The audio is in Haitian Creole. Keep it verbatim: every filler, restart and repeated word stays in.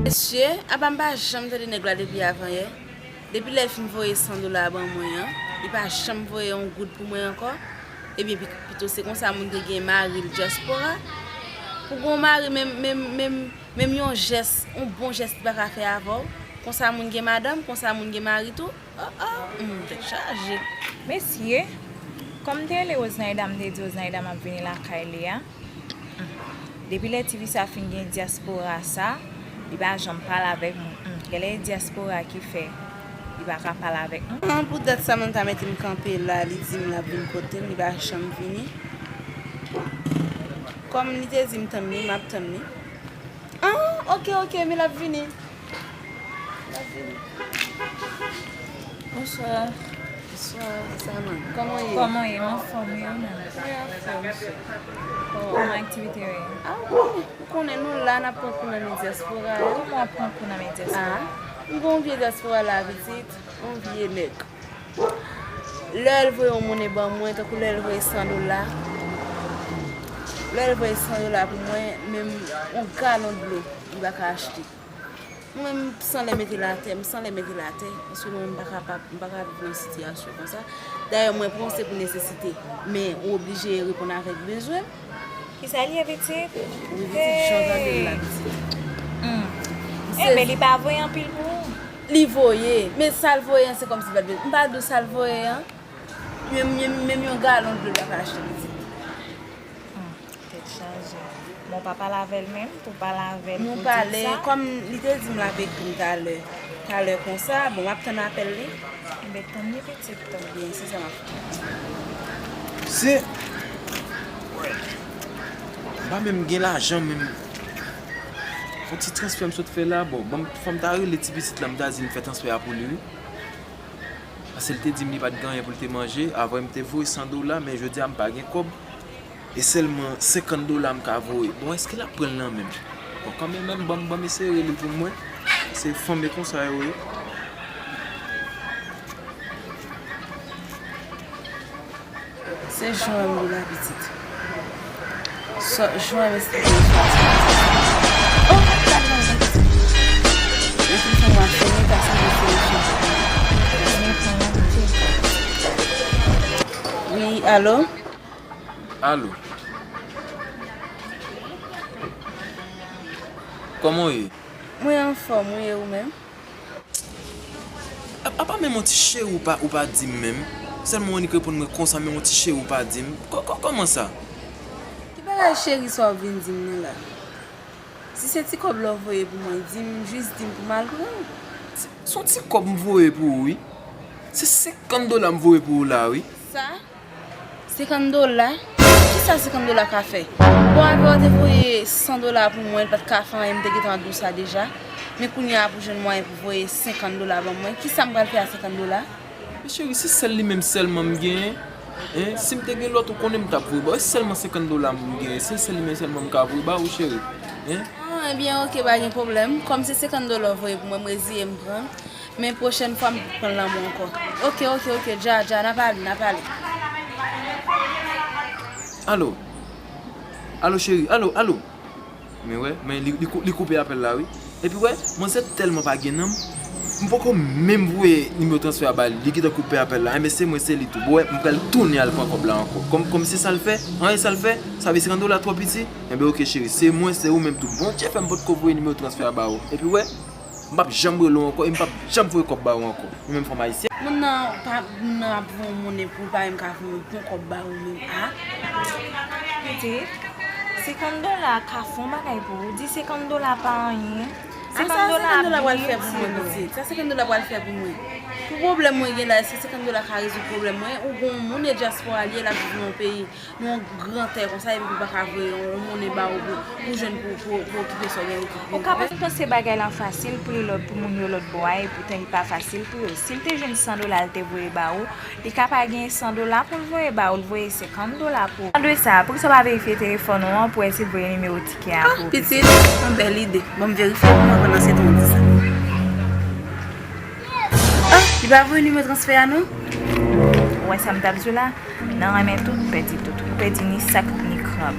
Mesye, apa m pa janm tande nèg la depi avanyè? Depi lè l fin voye san dola ban mwen an, li pa janm voye yon goud pou mwen ankò. Ebyen, pi- pito se konsa moun te gen mari l dyaspora. Pou gen yon mari, menm, menm, menm, menm yon jès, yon bon jès li pa ka fè avè w. Konsa moun gen madanm, konsa moun gen mari tou. Oh, oh, hmm, tèt chaje. Mesye, kòm m te rele Rosenaida, m te di Rosenaida m ap vini lakay li a. Hmm. Depi lè tifi sa fin gen dyaspora sa, li pa janm pale avèk mwen. Hmm. Genlè e dyaspora ki fè li pa ka pale avèk mwen. An, pou dat sa, mwen ta mete m kanpe la, li di m l ap vin kote m, li pa janm vini. Kòm li te di m tann li, m ap tann li. Ah, ok, ok, men l ap vini. L ap vini. Bonswa. Bonswa, Saman. Kòman w ye? Kòman w ye? M anfòm, wi, ou menm? Mwen anfòm, chè. Kòman aktivite yo ye? Ah, ou konnen, ou konnen nou la, n ap pran kou nan men dyaspora yo. Kòman w ap pran kou nan men dyaspora? Ah, m gon vye dyaspora la, pitit, yon vye nèg. Lè l voye yon monnen ban mwen, tankou lè l voye san dola, lè l voye san dola pou mwen, menm yon galon dlo, li pa ka achte. Mwen menm, m san lè mete l atè, m san lè mete l atè, paske mwen menm, m pa kapab, m pa ka viv nan sitiyasyon konsa. Dayè, mwen pran w se pou nesesite, men ou oblije reponn avèk bezwen. Kisa l ye, pitit? Wi, pitit, jan w tande l la, pitit. Hmm. Enben, li pa voye anpil pou ou? Li voye, men sa l voye an, se kòmsi l pa t voye. M pa di w sa l voye an. Menm, menm, menm yon galon dlo l pa ka achte, pitit. Hmm, tèt chaje. Bon, w pa pale avè l menm, pou w pale avè l pou w di l sa? Nou pale, kòm li te di m l ap ekri m talè, talè konsa, bon, m ap tann apèl li. Enben, tann li, pitit. Ebyen, se sa m ap fè. Se, m pa menm gen lajan menm. Yon ti transfè m sot fè la, bon, bon, fò m ta rele ti pitit la, m ta di m fè transfè a pou li, wi. Paske l te di m li pa t gen anyen pou l te manje. Avanyè m te voye san dola, men jodi a m pa gen kòb. E sèlman senkant dola m ka voye. Bon, èske l ap pran l nan men m? Bon, kanmenm, ban m, ban m eseye rele l pou mwen. Se fanm e konsa yo ye. Se jan w wè m ye la, pitit. Sò, jan w wè m esplike w sa. Oh, gade nan pitit. Mwen fin fè yon afè, men ta sanble se yon chen. Wi, alo? Alo. Kòman w ye? Mwen anfòm, wi, e ou menm? A, apa menm yon ti cheri ou pa, ou pa di m menm? Sèlman w annik reponn mwen konsa, menm yon ti cheri ou pa di m? Kò-, kò-, kòman sa? Ki bagay cheri sa w vin di m nan la? Si se ti kòb la w voye pou mwen, di m, jis di m pou m al pran l. Se, se yon ti kòb m voye pou ou, wi. Se senkant dola m voye pou ou la, wi. Sa? Senkant dola? Kisa senkant dola ka fè? Bon, avè w te voye san dola pou mwen, l pa t ka fè anyen, m te gentan di w sa deja. Men kounye a pou jwenn mwayen pou voye senkant dola ban mwen, kisa m pral fè a senkant dola? Men cheri, se sèl li menm sèlman m genyen. Hein? Si m te gen lòt, ou konnen m t ap voye ba w. E sèlman senkant dola m genyen. Se sèl li menm sèlman m ka voye ba ou, cheri. Hein? Ah, ebyen, oke, pa gen pwoblèm. Kòm se senkant dola w voye pou mwen, m reziye m pran l. Men pwochèn fwa m pran l nan men w ankò. Oke, oke, oke, dja, dja, n a pale, n a pale. Alo? Alo, cheri? Alo, alo? Men wè, men li, li kou-, li koupe apèl la, wi. Epi wè, manzè tèlman pa gen nanm, m poko menm voye nimewo transfè a ba li, li gentan koupe apèl la. Enben, se mwen, se li tou. Bon, wè, m pral tounen al pran kòb la ankò. Kòm, kòm se sa l fè, an, e sa l fè, sa vle senkant dola twò piti? Enben, oke, cheri, se mwen, se ou menm tou. Bondye fè m potko voye nimewo transfè a ba ou. Epi wè, m p ap janm rele w ankò e m p ap janm voye kòb ba ou ankò. Ou menm fanm ayisyèn. Moun nan pa, moun nan ap voye yon monnen pou l pa menm ka voye yon bon kòb ba ou menm, a? Pitit, senkant dola ka fè yon bagay pou ou. Di senkant dola pa anyen. A, sa senkant dola pral fè pou mwen, pitit? Sa senkant dola pral fè pou mwen? Pou pwoblèm mwen gen la, èske senkant dola ka rezoud pwoblèm mwen? Ou gon moun e dyaspora li ye, l ap viv nan yon peyi, nan yon gran tè konsa, epi pou l pa ka voye yon, yon monnen ba ou pou, pou jwenn pou, pou, pou okipe sa w gen pou okipe. Ou ka pa panse bagay la fasil pou li lòt, pou moun yo lòt bò a, epoutan li pa fasil pou yo. Si l te jwenn san dola, l te voye ba ou, li ka pa gen san dola pou l voye ba ou, l voye senkant dola pou ou. An de sa, poukisa w pa verifye telefòn ou an pou wè si l voye nimewo tikè a pou ou? Ah, pitit, yon bèl ide. Ban m verifye pou mwen pandan se tan w di sa. Ah, li pa voye nimewo transfè a non? Ou wè sa m t ap di w la? Nan renmen tout, pèdi tout. Ou pèdi ni sak, ni krab.